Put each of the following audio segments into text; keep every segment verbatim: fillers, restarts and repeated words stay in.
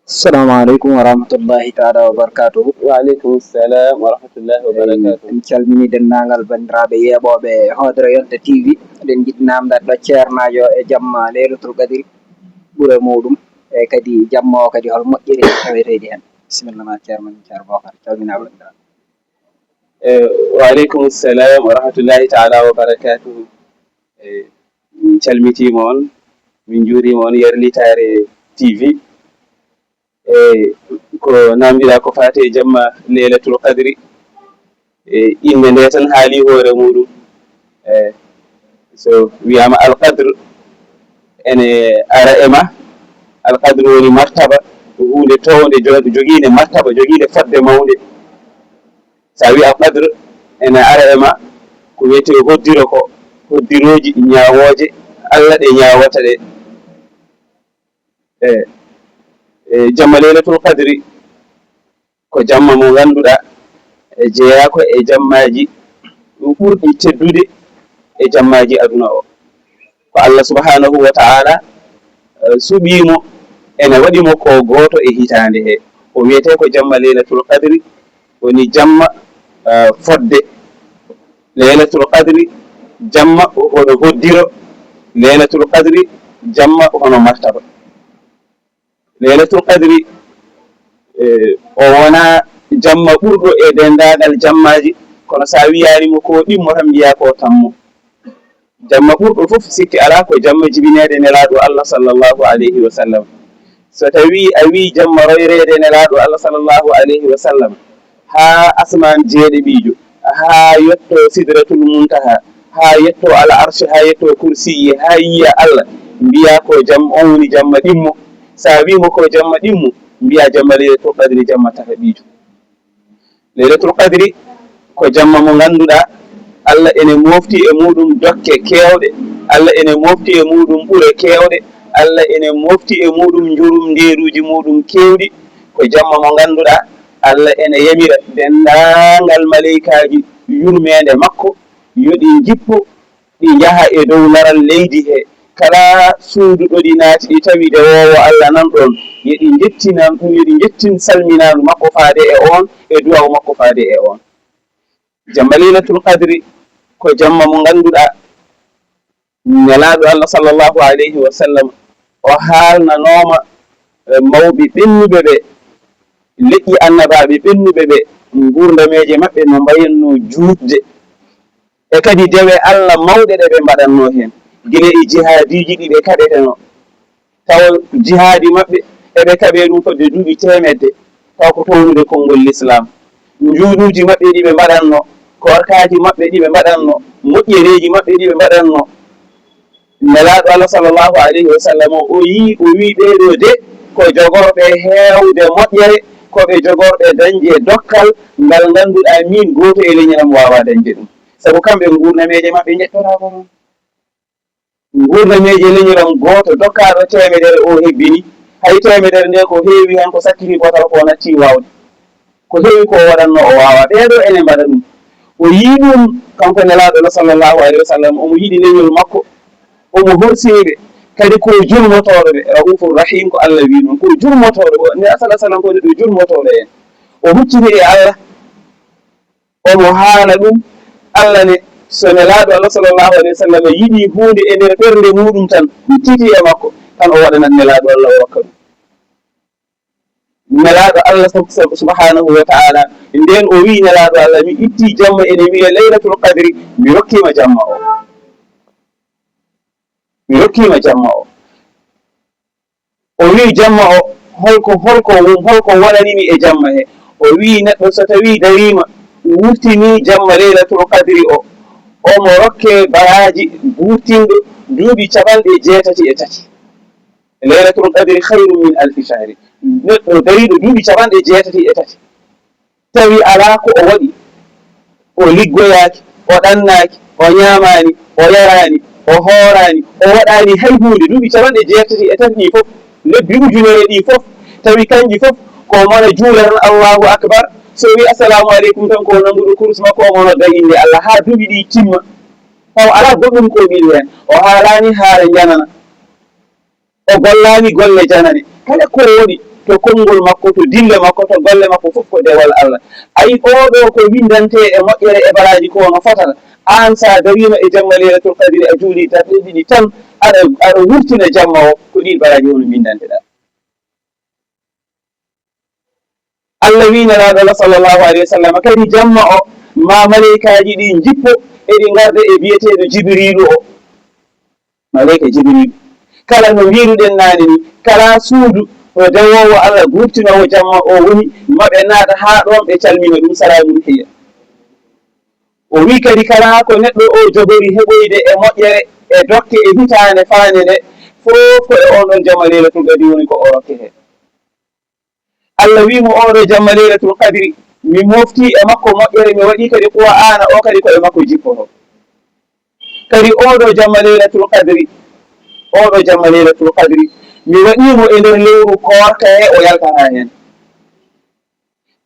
Assalamu aleykum wa rahmatullahi taala wa barakatuhu. Wa aleykum salam wa rahmatullahi wa barakatuhu. En calmini denndaangal banndiraaɓe yeeɓooɓe Hoodere Yonta T V. Eɗen njiɗi naamndaade ɗo ceernaajo e jamma Leylatul Qadri, ɓure muuɗum, e kadi jamma o kadi hol moƴƴere taweteeɗi heen. Bisimilla ma ceerno men, ceerno Bookar, calminaa banndiraaɓe. E, wa aleykum salam wa rahmatullahi taala wa barakatuhu. E, min calmitiima on, min njuuriima on, Yarlitaare T V. E, ko naamndiraa ko faati e jamma Leylatul Qadri. E, innde nde tan haali hoore muuɗum. E, so wiyaama Al Qadr, ene ara e ma. Al Qadr woni martaba, ko huunde townde, jo-, jogiinde martaba, jogiinde fodde mawnde. So a wii Al Qadr, ene ara e ma ko wiyetee hoddiro ko, hoddirooji ñaawooje Allah ɗe ñaawata ɗe. E, e, jamma Leylatul Qadri ko jamma mo ngannduɗaa e jeyaa ko e jammaaji ɓurɗi teddude e jammaaji aduna o. Ko Allah subhanahu wa ta'ala, eh, suɓii mo, ene waɗi mo ko gooto e hitaande he. O wiyetee ko jamma Leylatul Qadri, woni jamma, eh, fodde. Leylatul Qadri jamma hono hoddiro, Leylatul Qadri jamma hono martaba. Leylatul Qadri, eh, o wonaa jamma ɓurɗo e denndaangal jammaaji, kono so a wiyaani mo ko ɗimmo tan mbiyaa ko tammo. Jamma ɓurɗo fof sikki alaa ko jamma jibineede Nelaaɗo Allah sallallahu alayhi wa sallam. So tawii a wii jamma royreede Nelaaɗo Allah sallallahu alayhi wa sallam, haa asmaan jeeɗiɗiijo, haa yetto Sidratul Muntaha, haa yetto Al Arshi, haa yetto Kursiyyi, haa yiya Allah, mbiyaa ko jam, on woni jamma ɗimmo. So a wii mo ko jamma ɗimmo, mbiyaa jamma Leylatul Qadri, jamma tataɓiijo. Leylatul Qadri ko jamma mo ngannduɗaa Allah ene mofti e muuɗum dokke keewɗe, Allah ene mofti e muuɗum ɓure keewɗe, Allah ene mofti e muuɗum njurumndeeruuji muuɗum keewɗi. Ko jamma mo ngannduɗaa Allah ene yamira denndaangal maleykaaji yurmeende makko, yo ɗi njippo, ɗi njaha e dow laral leydi he. Kala suudu ɗo ɗi naati, ɗi tawi dewoowo Allah nan ɗoon, yo ɗi njettinan ɗum, yo ɗi njettin salminaandu makko faade e oon, e duwaaw makko faade e oon. Jamma Leylatul Qadri ko jamma mo ngannduɗaa Nelaaɗo Allah sallallahu alayhi wa sallam o haalnanooma, eh, mawɓe ɓennuɓe ɓe, leƴƴi annabaaɓe ɓennuɓe ɓe, nguurdameeje maɓɓe no mbayatnoo juutde, e kadi dewe Allah mawɗe ɗe ɓe mbaɗatnoo heen, gila e jihaadiiji ɗi ɓe kaɓetenoo. Tawa jihaadi maɓɓe, eɓe kaɓee ɗum fodde duuɓi teemedde, tawa ko townude konngol Lislaam. Njuuluuji maɓɓe ɗi ɓe mbaɗatnoo, koorkaaji maɓɓe ɗi ɓe mbaɗatnoo, moƴƴereeji maɓɓe ɗi ɓe mbaɗatnoo. Nelaaɗo Allah sallallahu alayhi wa sallam o yii, o wii, "Ɓee ɗoo de ko jogorɓe heewde moƴƴere, ko ɓe jogorɓe dañde dokkal ngal ngannduɗaa miin gooto e leñol am waawaa dañde ɗum." Sabu kamɓe nguurnameeje maɓɓe njeɗtotaako noon. Nguurnameeje leñol am gooto dokkaaɗo teemedere o hebbini, hay teemedere nde ko heewi heen ko sakkiti bootal ko natti waawde. Ko heewi ko o waɗatnoo o waawaa. Ɓee ɗoo ene mbaɗa ɗum. O yii ɗum, kanko Nelaaɗo Allah sallallahu alayhi wa sallam, omo yiɗi leñol makko, omo horsini ɓe. Kadi ko jurmotooɗo ɓe, Ra'uufur Rahiim, ko Allah wii noon, ko jurmotooɗo ɓe. Nelaaɗo sallallahu alayhi wa sallam ko neɗɗo jurmotooɗo en. O huccini e Allah, omo haala ɗum, Allah ne, so Nelaaɗo Allah sallallahu alayhi wa sallam yiɗi huunde e nder ɓernde muuɗum tan, hucciti e makko, tan o waɗanat Nelaaɗo Allah o rokka ɗum. Nelaaɗo Allah sub-, sub-, subhanahu wa ta'ala, ndeen o wii Nelaaɗo Allah, "Mi ittii jamma ene wiyee Laylatul Qadri, mi rokkiima jamma o. Mi rokkiima jamma o." O wii jamma o, "Holko, holko, holko wonani mi e jamma he?" O wii neɗɗo so tawii dariima, wurtinii jamma Laylatul Qadri o, omo rokkee baraaji guurtinɗo duuɓi capanɗe jeetati e tati. Laylatul Qadri khayrun min alfi shahri. Neɗɗo dariiɗo duuɓi capanɗe jeetati e tati, tawi alaa ko o waɗi, o liggoyaaki, o ɗannaaki, o ñaamaani, o yaraani, o hooraani, o waɗaani hay huunde, duuɓi capanɗe jeetati e tati ɗii fof, lebbi ujunere ɗii fof, tawi kanji fof ko mona juula tan, Allahu akbar, so o wii assalamu aleykum tan ko nannguɗo kurus makko, omo nodda innde Allah haa duuɓi ɗii timma, taw alaa goɗɗum ko o ɓili heen, o haalaani haala janana. O gollaani golle janane. Kala ko o waɗi, to konngol makko, to dille makko, to golle makko, fof ko dewal Allah. Ayi, oo ɗoo ko winndantee e moƴƴere e baraaji ko no fotata. Aan, so a dariima e jamma Leylatul Qadri, a juulii darɗe ɗiɗi tan, aɗa, aɗa wurtina jamma o, ko ɗiin baraaji woni mbinndanteɗaa. Allah wii Nelaaɗo Allah sallallahu alayhi wa sallam, kadi jamma o, ma maleykaaji ɗi njippo, eɗi ngarda e biyeteeɗo Jibriilu o. Maleyka Jibriilu. Kala no mbiiruɗen naane ni, kala suudu ɗo dewoowo Allah gurtinoowo jamma o woni, ma ɓe naata haa ɗoon, ɓe calmina ɗum, salaamun hiya. O wii kadi, kala ko neɗɗo o jogori heɓoyde e moƴƴere, e dokke, e hitaande faande nde, fof ko e oon ɗoon jamma Leylatul Qadri woni ko o rokketee. Allah wii mo, oo ɗoo jamma Leylatul Qadri, mi moftii e makko moƴƴere, mi waɗii kadi Qur'aana o kadi ko e makko jippotoo. Kadi oo ɗoo jamma Leylatul Qadri, oo ɗoo jamma Leylatul Qadri, mi waɗii mo e nder lewru koorka he, o yaltataa heen.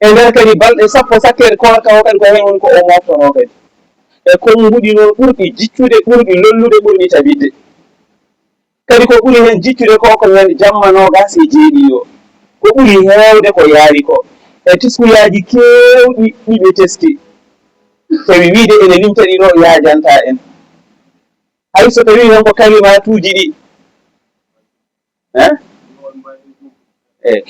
E nder kadi balɗe sappo sakkeeɗe koorka o kadi, ko heen woni ko o moftonoo kadi. E konnguɗi noon ɓurɗi jiccude, ɓurɗi lollude, ɓurɗi tabitde. Kadi ko ɓuri heen jiccude ko, ko ñande jamma noogaas e jeeɗiɗi o. Ko ɓuri heewde ko yaari ko, e teskuyaaji keewɗi ɗi ɓe teski, tawi wiyde ene limta ɗi ɗo yaajantaa en. Hay so tawii noon ko kalimaatuuji ɗi, eh? Eh,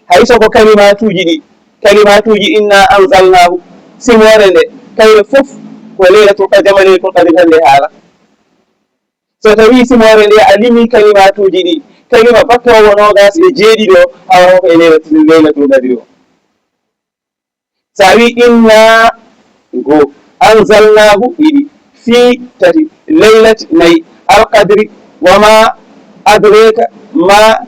hay so ko kalimaatuuji ɗi, kalimaatuuji inna anzalnaahu, simoore nde, kayre fof ko Leylatul Qadri, jamma Leylatul Qadri tan nde haala. So tawii simoore nde a limii kalimaatuuji ɗi, kalima battoowo noogaas e jeeɗiɗi o, hawra ko e Leylatul, Leylatul Qadri o. So a wii inna, goo, anzalnaahu, ɗiɗi, fii, tati, leylati, nayi, alqadri, wa ma adreeka ma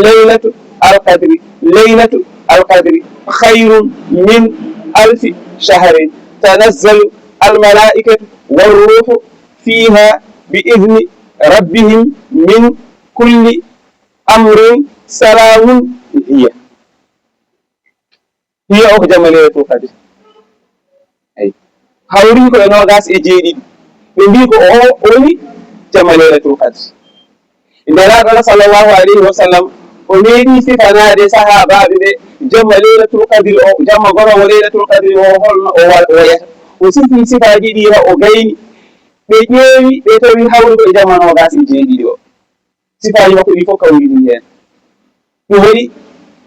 leylatu alqadri, leylatu alqadri khayrun min alfi shahrin, tanazzalu almalaa'ikatu warruuhu fiiha bi idni rabbihim min kulli amrin, salaamun hiya. Hiya o ko jamma Leylatul Qadri. Eyi. Hawri ko e noogaas e jeeɗiɗi. Ɓe mbii ko o woni jamma Leylatul Qadri. Nelaaɗo Allah sallallahu alayhi wa sallam, o meeɗii sifanaade sahaabaaɓe ɓe jamma Leylatul Qadri o, jamma goroowo Leylatul Qadri o, holno o wa-, o wayata. O sifii sifaaji ɗi, haa o gayni. Ɓe ƴeewi, ɓe tawi hawri ko e jamma noogaas e jeeɗiɗi o. Sifaaji makko ɗi fof kawri ɗum heen. Ɗum waɗi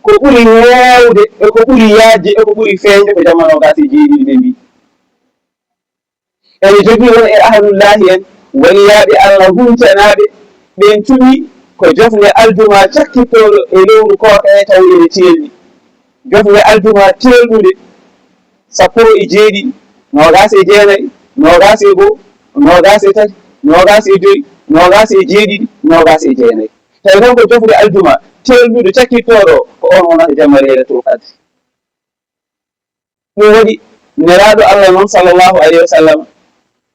ko ɓuri heewde e ko ɓuri yaajde e ko ɓuri feeñde ko jamma noogaas e jeeɗiɗi ɓe mbii. Ene jogii won e ahlullaahi en, waliyaaɓe Allah huncanaaɓe, ɓeen cuɓii ko jofnde aljuma cakkittooɗo e lewru koorka he taw ene teelɗi. Jofnde aljuma teelɗunde, sappo e jeeɗiɗi, noogaas e jeenayi, noogaas e goo, noogaas e tati, noogaas e joyi, noogaas e jeeɗiɗi, noogaas e jeenayi. Tawi noon ko jofnde aljuma teelɗude cakkittooɗo, ko oon wonata jamma Leylatul Qadri. Ɗum waɗi Nelaaɗo Allah noon, sallallahu alayhi wa sallam,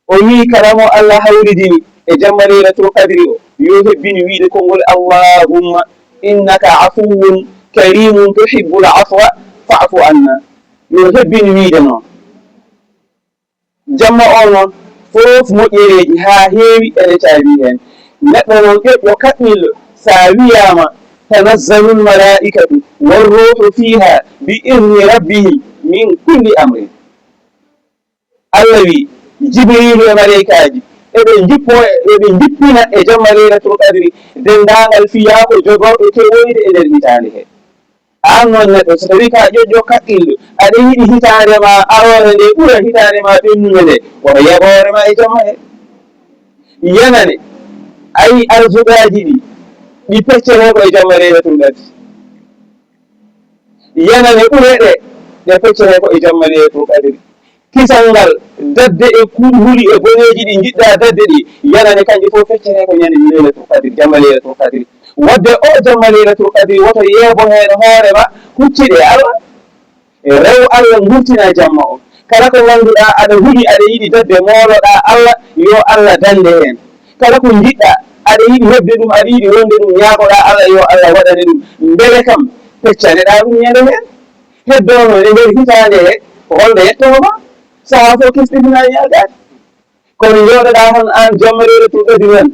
o wii, kala mo Allah hawridini e jamma Leylatul Qadri o, yo hebbin wiide konngol, "Allahumma innaka afuwun karimun tuhibbul afwa fa'fu anna." Yo hebbin wiide noon. Jamma o noon, fof moƴƴereeji haa heewi ene caabii heen. Neɗɗo noon ƴoƴƴo kaɓɓilɗo, so a wiyaama, "Tanazzalul malaa'ikatu warruuhu fiiha bi izni rabbihim min kulli amrin." Allah wii, Jibriilu e maleykaaji, eɓe njippo, eɓe njippina e jamma Leylatul Qadri denndaangal fiyaaku jogorɗo kewoyde e nder hitaande he. Aan noon neɗɗo, so tawii ko a ƴoƴƴo kaɓɓilɗo, aɗa yiɗi hitaande ma aroore nde ɓura hitaande ma ɓennunde nde, woto yeb hoore ma e jamma he. Yanane, ayi, arsuɓaaji ɗi, ɗi peccete ko e jamma Leylatul Qadri. Yanane, ɓure ɗe, ɗe peccete ko e jamma Leylatul Qadri. Kisal ngal, dadde e ku-, huli e boneeji ɗi njiɗɗa dadde ɗi, yanane, kanje fof feccete ko ñande Leylatul Qadri, jamma Leylatul Qadri. Wadde o jamma Leylatul Qadri, woto yeebo heen hoore ma, hucciɗe Allah, rew Allah, ngurtina jamma o. Kala ko ngannduɗaa aɗa huli, aɗa yiɗi dadde, mooloɗaa Allah, yo Allah dannde heen. Kala ko njiɗɗaa, aɗa yiɗi heɓde ɗum, aɗa yiɗi wonde ɗum, ñaagoɗaa Allah, yo Allah waɗane ɗum. Mbele kam, peccaneɗaa ɗum ñande heen. Heddoono e nder hitaande he, ko holno yettooma? Sahaa fof kesɗitinaa ñaagaade. Kono njooɗoɗaa tan aan jamma Leylatul Qadri tan,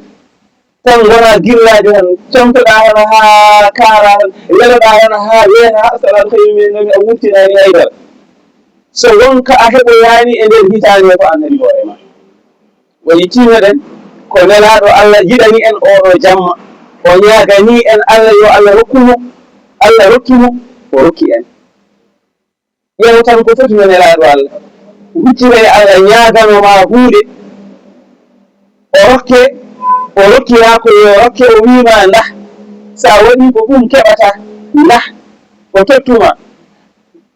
Tan wonaa girlaajo tan, comtoɗaa hono haa kaaraa tan, leloɗaa hono haa weetaa, haa salaatul khayri min nawmi, a wurtinaani hay dara. So won ko a heɓoyaani e nder hitaande, ko an heɓi hoore ma. Waɗi tinnoɗen ko Nelaaɗo Allah yiɗani en oo ɗoo jamma, o ñaaganii en Allah yo Allah rokku mo, Allah rokki mo, o rokki en. Ƴeew tan ko foti no Nelaaɗo Allah, huccita e Allah, ñaagano ma huunde, o rokke, o rokkiraa ko yo rokke, o wii ma ndah, so a waɗii ko ɗum keɓataa, ndah, o tottu ma.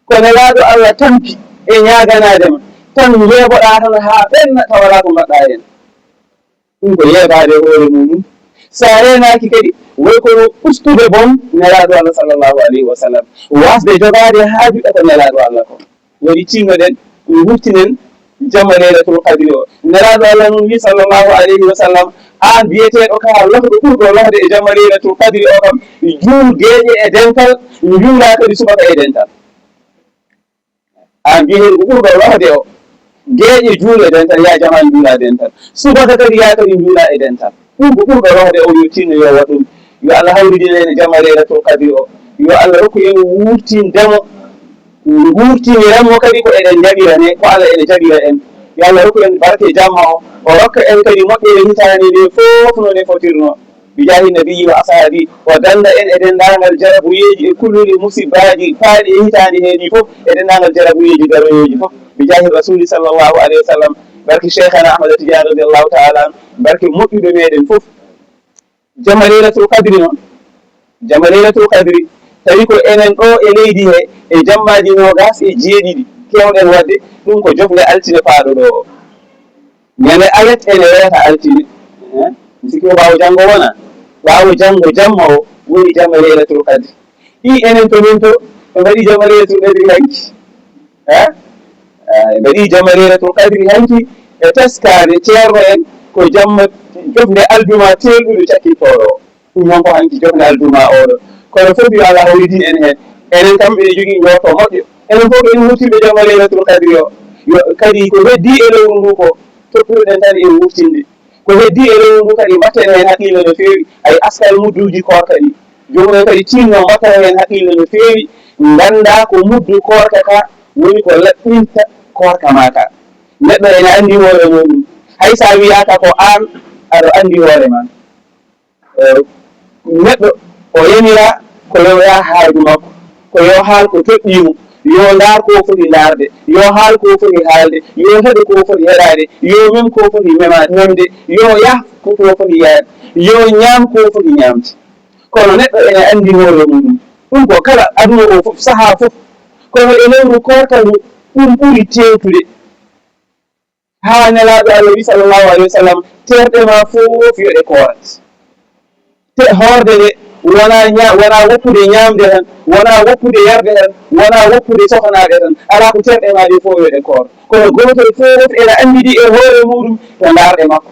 Ko Nelaaɗo Allah tampi e ñaaganaade ma, tan njeeboɗaa tan haa ɓenna, tawa alaa ko mbaɗɗaa heen. Ɗum ko yeebaade hoore muɗum. So a reenaaki kadi, way kono ustude boom Nelaaɗo Allah sallallahu alayhi wa sallam, waasde jogaade haaju e ko Nelaaɗo Allah ko. Waɗi tinnoɗen, wurtinen jamma Laylatul Qadri o. Nelaaɗo Allah noon wii sallallahu alayhi wa sallam, aan biyeteeɗo ka lohɗo ɓurɗo lohde e jamma Laylatul Qadri o kam, juul geeƴe e dental, njuulaa kadi subaka e dental. Aan biyeteeɗo ko ɓurɗo lohde o, geeƴe juul e dental, yaa jamaa njuula dental. Subaka kadi yaa kadi njuula e dental. Ɗum ko ɓurɗo lohde o, yo tinno yo waɗ ɗum. Yo Allah hawridin en e jamma Laylatul Qadri o. Yo Allah rokku en wurtinde mo, wurtiniren mo kadi ko eɗen jaɓira ne, ko Allah ene jaɓira en. Yo Allah rokku en barke jamma o. O rokka en kadi moƴƴere hitaande nde fof no nde fotirno. Bi jaahi nabiyyi wa ashaabi, o dannda en e denndaangal jarabuyeeji e kulhuli musibbaaji paaɗi e hitaande hee ɗi fof, e denndaangal jarabuyeeji daroyooji fof. Bi jaahi rasuuli sallallahu alayhi wa sallam, barke Cheikhana Ahmada Tidiane radiyallahu taala anhu, barke moƴƴuɓe meɗen fof. Jamma Laylatul Qadri noon, jamma Laylatul Qadri, tawi ko enen ɗo e leydi he, e jammaaji noogaas e jeeɗiɗi keewɗen waɗde, ɗum ko jofnde altine paaɗo ɗo o. Ñande alet ene reeta altine, eh, mi sikki ko ɓaawo janngo wona, ɓaawo janngo jamma o woni jamma Laylatul Qadri. Ɗi enen to min to, ɓe mbaɗi jamma Laylatul Qadri hanki. Eh? Eh, ɓe mbaɗi jamma Laylatul Qadri hanki e teskaade ceerno en ko jamma jofnde aljuma teelɗuɗo cakkitooɗo o. Ɗum noon ko hanki jofnde aljuma oɗo. Kono fof yo Allah hawridin en heen. Enen kam ɓe jogii njorto moƴƴo. Enen fof ɓe wurtiiɓe jamma Laylatul Qadri o. Yo, kadi ko heddii e lewru ndu ko toɗɗuɗen tan e wurtinde. Ko heddii e lewru ndu kadi mbatten heen haqqille no feewi. Ay askal mudduuji koorka ɗi. Joomum en kadi tinno mbatta heen haqqille no feewi. Ngannda ko muddu koorka ka woni ko laɓɓinta koorka ma ka. Neɗɗo ene anndi hoore muɗum. Hay so a wiyaaka ko aan aɗa anndi hoore ma. Eh, neɗɗo o yamiraa ko yo yaah haaju makko, ko yo haal ko toɗɗii mo, yo ndaar ko foti ndaarde, yo haal ko foti haalde, yo heɗo ko foti heɗaade, yo mem ko foti mema-, memde, yo yah ko, ko foti yahde, yo ñaam ko foti ñaamde. Kono neɗɗo ene anndi hoore muɗum. Ɗum ko kala aduna o fof, sahaa fof. Kono e lewru koorka ndu, ɗum ɓuri teeŋtude. Haa Nelaaɗo Allah wi, sallallahu alayhi wa sallam, terɗe ma fof yo ɗe koorat. Te hoorde nde wonaa ña-, wonaa woppude ñaamde tan, wonaa woppude yarde tan, wonaa woppude sohnaade tan. Alaa ko terɗe ma ɗe fof yo ɗe koor. Kono gootel fof ene anndidi e hoore muɗum to ndaarɗe makko.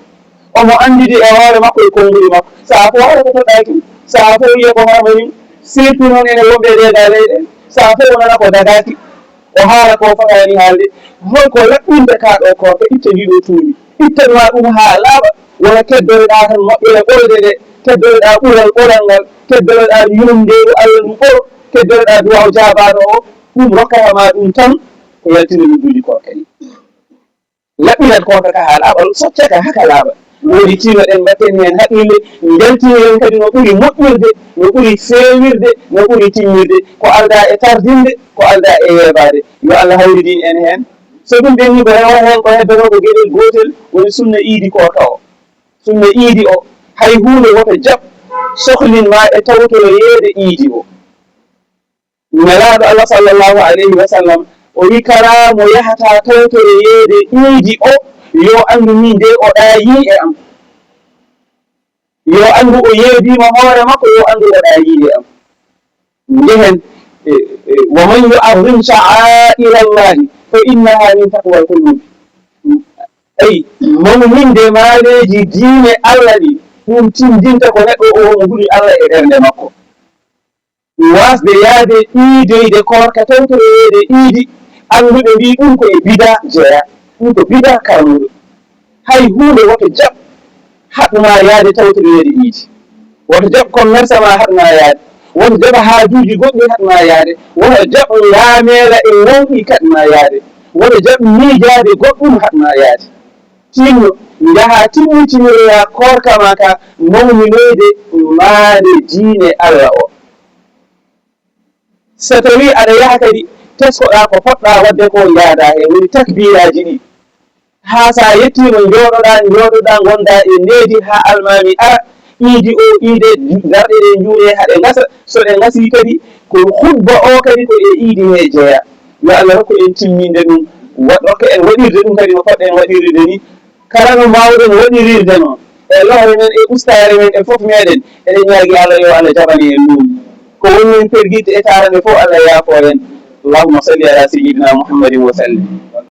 Omo anndidi e hoore makko e konnguli makko. Sahaa fof haala ko toɗɗaaki. Sahaa fof wiya ko harmani. Surtout noon ene wonɓe ɗee ɗaa leyɗe. Sahaa fof o nana ko dagaaki. O haala ko fotaani haalde. Hol ko laɓɓinta kaa ɗoo koorka? Itta ndii ɗoo tuundi. Ittanmaa ɗum haa laaɓa. Wona keddoyɗaa tan moƴƴere ɓolde nde. Keddoyɗaa ɓural ɓoral ngal. Keddoyɗaa yurmeende Allah ndu ɓoro. Keddoyɗaa duwaaw jaabaaɗo o. Ɗum rokkata ma ɗum tan ko yaltinde mudduuji koorka ɗi. Laɓɓinat koorka ka haa laaɓa, socca ka haa ka laaɓa. Woodi tiinoɗen, mbatten heen haqqille, njaltinoɗen kadi no ɓuri moƴƴirde, no ɓuri feewirde, no ɓuri timmirde. Ko aldaa e tardinde, ko aldaa e yeebaade. Yo Allah hawridin en heen. So ɗum ɓenni, ko rewata heen, ko heddotoo ko geɗel gootel, woni sunna iidi koorka o. Sunna iidi o, hay huunde woto jaɓ sohlin ma e tawtoroyeede iidi o. Nelaaɗo Allah sallallahu alayhi wa sallam, o wi, kala mo yahata tawtoroyeede iidi o, yo anndu min de o ɗaayii e am. Yo anndu o yeebiima hoore makko, yo anndu o ɗaayii e am. Njehen, e, e, wa man yu'azzim sha'aa'ira Allahi fa innaha min taqwal qulub. Eyi, mawninde maaleeji diine Allah ɗi, ɗum tinndinta ko neɗɗo o omo huli Allah e ɓernde makko. Waasde yahde iidoyde koorka, tawtoroyeede iidi, annduɓe mbii ɗum ko e bidaa jeyaa, ɗum ko bidaa karmuɗo. Hay huunde woto jaɓ haɗ maa yahde tawtoreede iidi. Woto jaɓ commerce maa haɗ maa yahde. Woto jaɓ haajuuji goɗɗi haɗ maa yahde. Woto jaɓ ngaameela e mawɗi kaɗ maa yahde. Woto jaɓ miijaade goɗɗum haɗ maa yahde. Tinno, njahaa timmitiniroyaa koorka maa ka mawninoyde maande diine Alla o. So tawii aɗa yaha kadi, teskoɗaa ko poɗɗaa waɗde ko, njaadaa heen, woni takbiiraaji ɗi. Haa so a yettiima, njooɗoɗaa, njooɗoɗaa, ngondaa e needi haa almaami ara, iidi o iide, darɗe ɗe njuulee haa ɗe ngasa. So ɗe ngasii kadi, ko hutba o kadi ko e iidi he jeyaa. Yo Alla rokku en timminde ɗum, wa-, rokka en waɗirde ɗum kadi no poɗɗen waɗirde ni. Kala no mbaawɗen waɗirirde noon, e lohre men, e ustaare men, e fof meɗen, eɗen ñaagi Alla yo Alla jaɓan en ɗum. Ko woni men pergitte e taarande fof, Alla yaafo en. Allahumma salli ala sayyidina Muhammadin wa sallim.